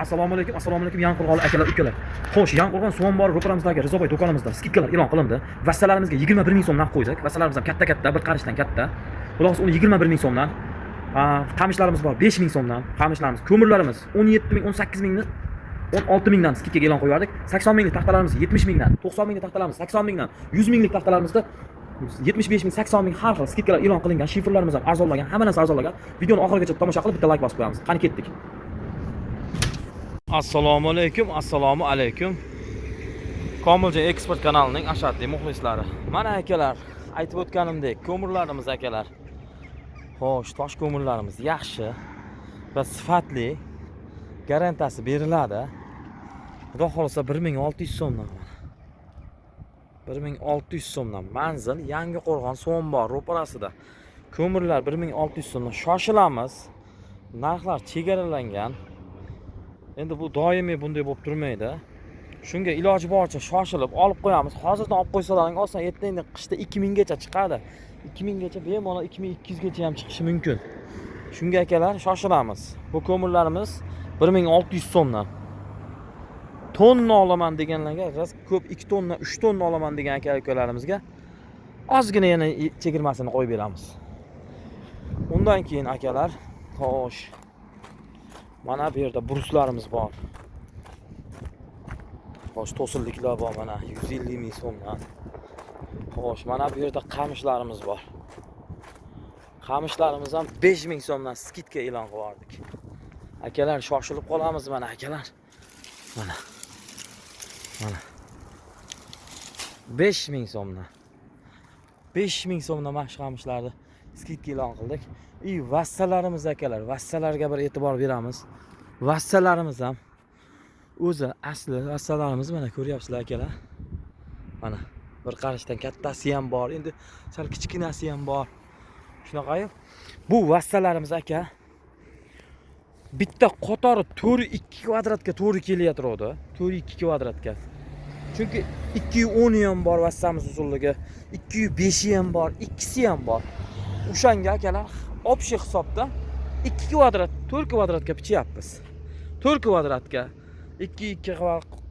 Assalomu alaykum, assalomu alaykum, Yangiqo'rg'onli akalar, ukalar. Xo'sh, Yangiqo'rg'on Suvonbor ro'paramizdagi Rizoboy do'konimizda скидка lar e'lon qilindi. Vassalarimizga 21 ming so'm narx qo'ydik. Vassalarimiz ham katta-katta, bir qarishdan katta. Xudo xohlasa uni 21 ming so'mdan. Qamishlarimiz bor 5 ming so'mdan. Qamishlarimiz, ko'mirlarimiz 17 ming, 18 mingni 16 mingdan скидка ga e'lon qo'yib yubordik. 80 minglik taxtalarimiz 70 mingdan, 90 minglik taxtalarimiz 80 mingdan, 100 minglik taxtalarimizda 75 ming, 80 ming har xil скидка lar e'lon qilingan. Shifrlarimiz ham arzonlagan, hamma narsa arzonlagan. Videoni oxirigacha tomosha qilib, bitta like bosib qo'yamiz. Qani, ketdik. Assalomu alaykum, assalomu alaykum. Komiljon Eksport kanalining ashaddiy muxlislari. Mana akalar, aytib o'tganimdek, ko'mirlarimiz akalar. Xo'sh, tosh ko'mirlarimiz yaxshi va sifatli. Garantiyasi beriladi. Xudo xohlasa 1600 so'mdan. 1600 so'mdan manzil Yangiqo'rg'on So'mbor ro'parasida. Ko'mirlar 1600 so'mdan. Shoshilamiz. Narxlar chegaralangan. Endi bu doimiy bunday bo'lib turmaydi. Shunga iloji boricha shoshilib olib qo'yamiz. Hozirdan olib qo'ysalaring, oson ertaga qishda 2000 gacha chiqadi. 2000 gacha, bemalol 2200 gacha ham chiqishi mumkin. Shunga akalar, shoshilamiz. Bu ko'mirlarimiz 1600 so'mdan. Tonna olaman deganlarga, rost ko'p 2 tonna, 3 tonna olaman degan aka ukalarimizga ozgina yana chegirmasini qo'yib beramiz. Undan keyin akalar, xo'sh. Mana bu yerda bruslarimiz bor. Xo'sh, to'silliklar bor mana 150 ming so'mdan. Xo'sh, mana bu yerda qamishlarimiz bor. Qamishlarimiz ham 5 ming so'mdan скидка e'lon qilib yubordik. Akalar, shoshilib qolamiz mana akalar. Mana. Mana. 5 ming so'mdan. 5 ming so'mdan mana shu qamishlarni скидка e'lon qildik. И vassalarimiz akalar, vassalarga bir e'tibor beramiz. Vassalarimiz ham o'zi asli vassalarimiz, mana ko'ryapsizlar akalar. Mana bir qarishdan kattasi ham bor, endi sal kichkinasi ham bor. Shunaqayu. Bu vassalarimiz aka bitta qatori 4,2 kvadratga to'g'ri kelyapti. 4,2 kvadratga. Chunki 210 ham bor vassamiz uzunligi, 205 ham bor, ikkisi ham bor. O'shanga akalar, общий hisobda 2 kvadrat, 4 kvadratga pichyapmiz. 4 kvadratga 2 2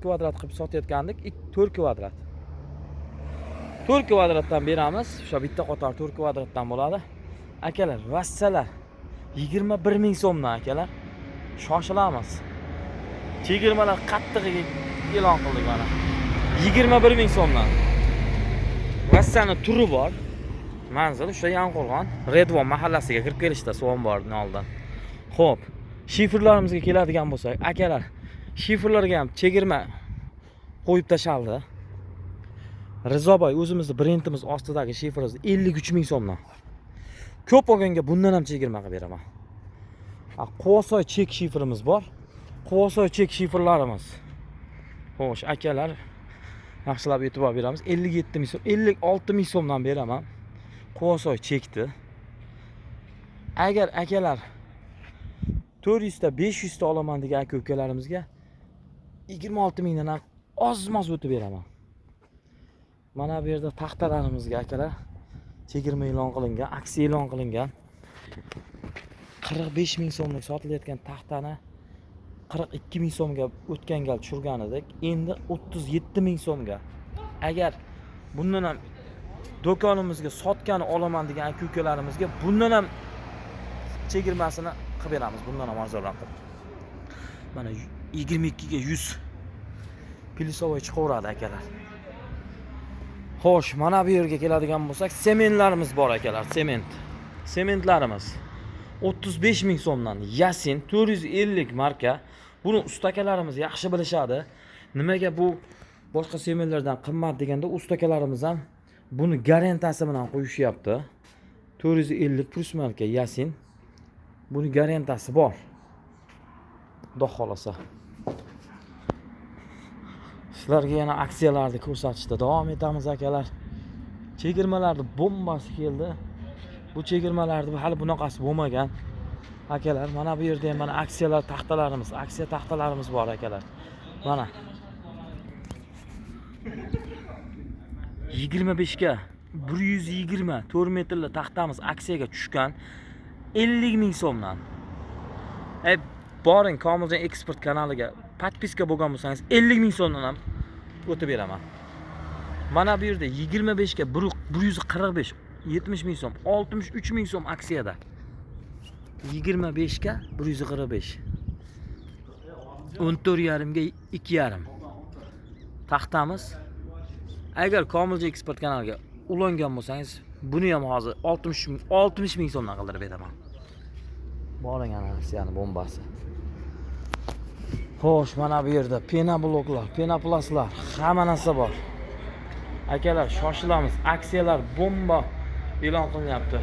kvadrat qilib sotayotgandik, 4 kvadrat. 4 kvadratdan beramiz. O'sha bitta qator 4 kvadratdan bo'ladi. Akalar, vassalar 21 ming so'mdan akalar. Shoshilamiz. Chegirmalar qattig'iga e'lon qildik mana. 21 ming so'mdan. Vassani turi bor. Manzil o'sha Yangiqo'rg'on, Redvon mahallasiga kirib kelishda Suvonborning oldidan. Xo'p, shifrlarimizga keladigan bo'lsak, akalar, shifrlarga ham chegirma qo'yib tashaldi. Rizoboy o'zimizni brendimiz ostidagi shifrimiz 53 ming so'mdan. Ko'p olganga bundan ham chegirma qilib beraman. Quvasoy chek shifrimiz bor. Quvasoy chek shifrlarimiz. Xo'sh, akalar, yaxshilab e'tibor beramiz. 57 ming so'm, 56 ming so'mdan beraman. Quvasoy chekdi. Agar akalar 400 ta, 500 ta olaman degan aka ukalarimizga 26 mingdan ham ozmoz o'tib beraman. Mana bu yerda taxtalarimizga akalar chegirma e'lon qilingan, aksiya e'lon qilingan. 45 ming so'mlik sotilayotgan taxtani 42 ming so'mga o'tgan gal tushirgan edik. Endi 37 ming so'mga. Agar bundan ham do'konimizga sotgani olaman degan aka ukalarimizga bundan ham chegirmasini qilib beramiz, bundan ham arzonroq qilib. Mana 22 ga 100 плюсовой chiqaveradi akalar. Xo'sh, mana bu yerga keladigan bo'lsak, sementlarimiz bor akalar, sement. Sementlarimiz 35 ming so'mdan. Yasin 450 marka. Buni ustakalarimiz yaxshi bilishadi. Nimaga bu boshqa sementlardan qimmat deganda, ustakalarimiz ham buni garantiyasi bilan qo'yishyapti. 450 plus marka Yasin. Buni garantiyasi bor. Xudo xohlasa. Sizlarga yana aksiyalarni ko'rsatishda davom etamiz akalar. Chegirmalarni bombasi keldi. Bu chegirmalarni hali bunaqasi bo'lmagan. Akalar, mana bu yerda ham mana aksiyalar taxtalarimiz, aksiya taxtalarimiz bor akalar. Mana 25 ga 120 4 metrli taxtamiz aksiyaga tushgan 50 ming so'mdan. Boring, Komiljon Eksport kanaliga подписка bo'lgan bo'lsangiz, 50 ming so'mdan ham o'tib beraman. Mana bu yerda 25 ga 145, 70 ming so'm, 63 ming so'm aksiyada. 25 ga 145. 14,5 ga 2,5. Taxtamiz. Agar Komiljon Eksport kanaliga ulangan bo'lsangiz, buni ham hozir 60 ming so'mdan qildirib beraman. Boring, ana aksiyani bombasi. Xo'sh, mana bu yerda pena bloklar, penoplastlar, hamma narsa bor. Akalar, shoshilamiz. Aksiyalar bomba e'lon qilinyapti.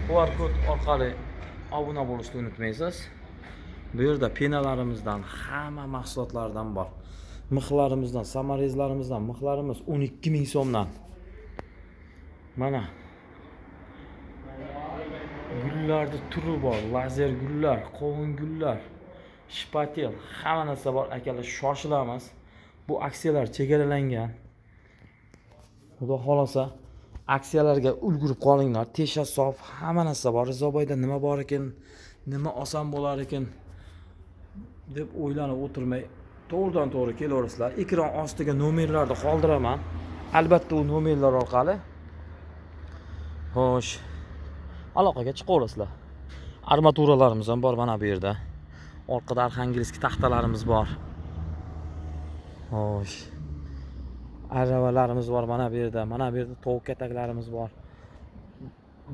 QR kod orqali obuna bo'lishni unutmaysiz. Bu yerda penalarimizdan, hamma mahsulotlardan bor. Mixlarimizdan, саморез larimizdan, mixlarimiz 12 ming so'mdan. Mana gullarni turi bor, lazer gullar, qovun gullar, шпатель, hamma narsa bor. Akalar, shoshilamiz. Bu aksiyalar chegaralangan. Xudo xohlasa, aksiyalarga ulgurib qolinglar. Tesha sof, hamma narsa bor. Rizoboyda nima bor ekan, nima olsam bo'lar ekan deb o'ylanib o'tirmay, to'g'ridan to'g'ri kelaverasizlar. Ekran ostiga nomerlarni qoldiraman. Albatta u nomerlar orqali, xo'sh, aloqaga chiqaverasizlar. Armaturalarimiz ham bor mana bu yerda. Orqada архангельский taxtalarimiz bor. Xo'sh, aravalarimiz bor mana bu yerda. Mana bu yerda tovuq kataklarimiz bor,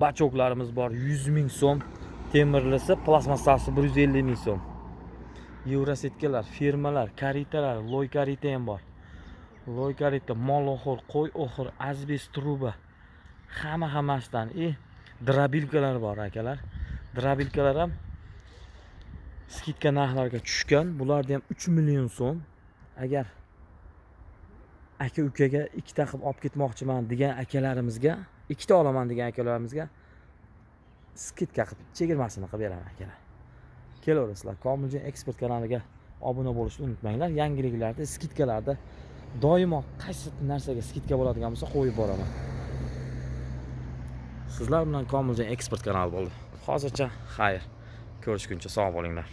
бачок larimiz bor. 100 ming so'm temirlisi, plastmassasi 150 ming so'm. Евросетка lar, firmalar, корыта lar, loy корыта ham bor, loy корыта, mol oxur, qo'y oxur, asbest truba, hamma hammasidan и дробилка lar bor, akalar. Дробилка lar ham скидка narxlarga tushgan. Bularni ham 3 million so'm. Agar aka ukaga ikkita qilib olib ketmoqchiman degan akalarimizga, ikkita olaman degan akalarimizga скидка qilib, chegirmasini qilib beraman, akalar. Kelaverasizlar. Komiljon Eksport kanaliga obuna bo'lishni unutmanglar. Yangiliklarda, скидка larda doimo qaysi narsaga скидка bo'ladigan bo'lsa, qo'yib boraman. Sizlar bilan Komiljon Eksport kanali bo'ldi. Hozircha xayr, ko'rishguncha sog' bo'linglar.